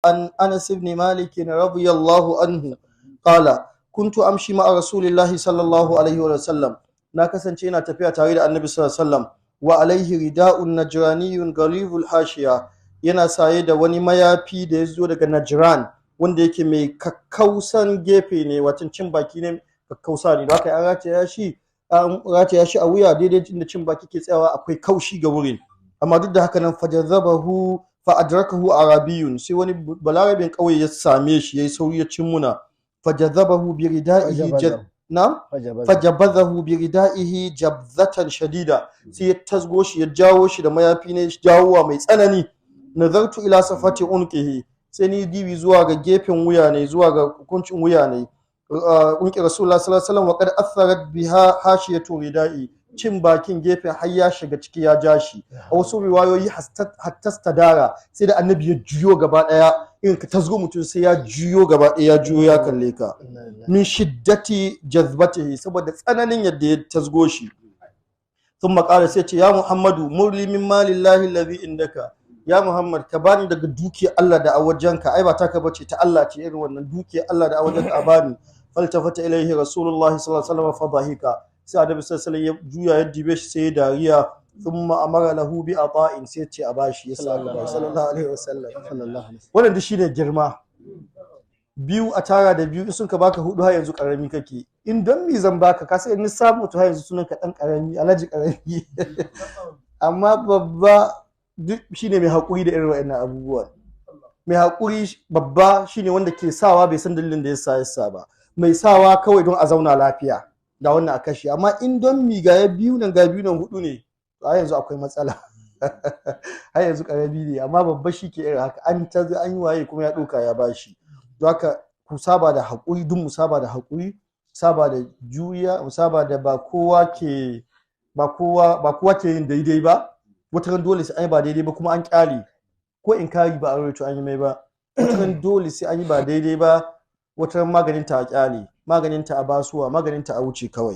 عن أنس بن مالك رضي الله عنه قال كنت أمشي مع رسول الله صلى الله عليه وسلم. Na kasance ina tafiya tare da Annabi sallallahu alaihi wasallam. Wa alaihi rida'un najraniyun ghalibul hashiya, yana saye da wani mayafi da ya zo daga Najran wanda yake mai kakkausan gefe ne, watan cin baki ne kakkausa ne. Da haka an rataya shi a wuya daidai inda cin baki ke tsayawa, akwai kaushi ga wurin. Amma duk da haka nan, fajazabahu fa adrakahu arabiyun, sai wani balarabin kauye ya same shi, yayi sauri ya cin muna, fajazabahu bi ridaihi. Na fajabazahu bi ridaihi jabzatan shadida, sai ya tasgo shi, ya jawo shi da mayafi ne jawowa mai tsanani. Nazartu ila safati unqihi, sai ni dibi zuwa ga gefen wuya ne, zuwa ga kuncin wuya ne, unqi Rasulullah sallallahu alaihi wasallam, wa qad atharat biha hashiyatu ridai, cin bakin gefen har ya shiga ciki ya ja shi. A wasu riwayoyi, hatta stadara, sai da Annabi ya juyo gaba daya, irin ka tasgo mutum sai ya juyo gaba daya, ya juyo ya kalle ka, min shiddati jazbatihi, saboda tsananin yadda ya tasgo shi. ثم قال, sai ce, "Ya Muhammadu, murli min malillahi allazi indaka." Ya Muhammad, ka bani daga dukiyar Allah da a wajenka, ai ba taka bace, ta Allah ce. Irin wannan dukiyar Allah da a wajenka a bani. Faltafata ilaihi Rasulullahi sallallahu alaihi wasallam fa dhahika, sai Annabi sallallahu alaihi wasallam ya juya ya dibe shi, sai ya dariya. Thumma amara lahu bi ata'in, sai ya ce a bashi, ya sa sallallahu alaihi wasallam. Sallallahu alaihi. Wannan duk shine girma. Biyu a tara da biyu in sun ka baka hudu, har yanzu karami kake. In don mi zan baka ka sai in samu, to har yanzu sunan ka dan karami, alhaji karami. Amma babba duk shine mai haƙuri da irin wa'annan abubuwan. Mai haƙuri babba shine wanda ke sawa bai san dalilin da yasa yasa ba, mai sawa kawai don a zauna lafiya da wannan a kashe. Amma in don mi ga ya biyu nan, ga biyu nan, hudu ne, to har yanzu akwai matsala, har yanzu karami ne. Amma babba shi ke irin haka, an ta an yi waye kuma ya ɗauka ya bashi. Don haka ku saba da haƙuri, duk mu saba da haƙuri, saba da juriya, mu saba da ba kowa ke yin daidai ba. Wata ran dole sai an yi ba daidai ba kuma an kyale, ko in kari ba a rawaito an yi mai ba. Wata ran dole sai an yi ba daidai ba. Wata ran maganin ta a kyale, maganin ta a basuwa, maganin ta a wuce kawai.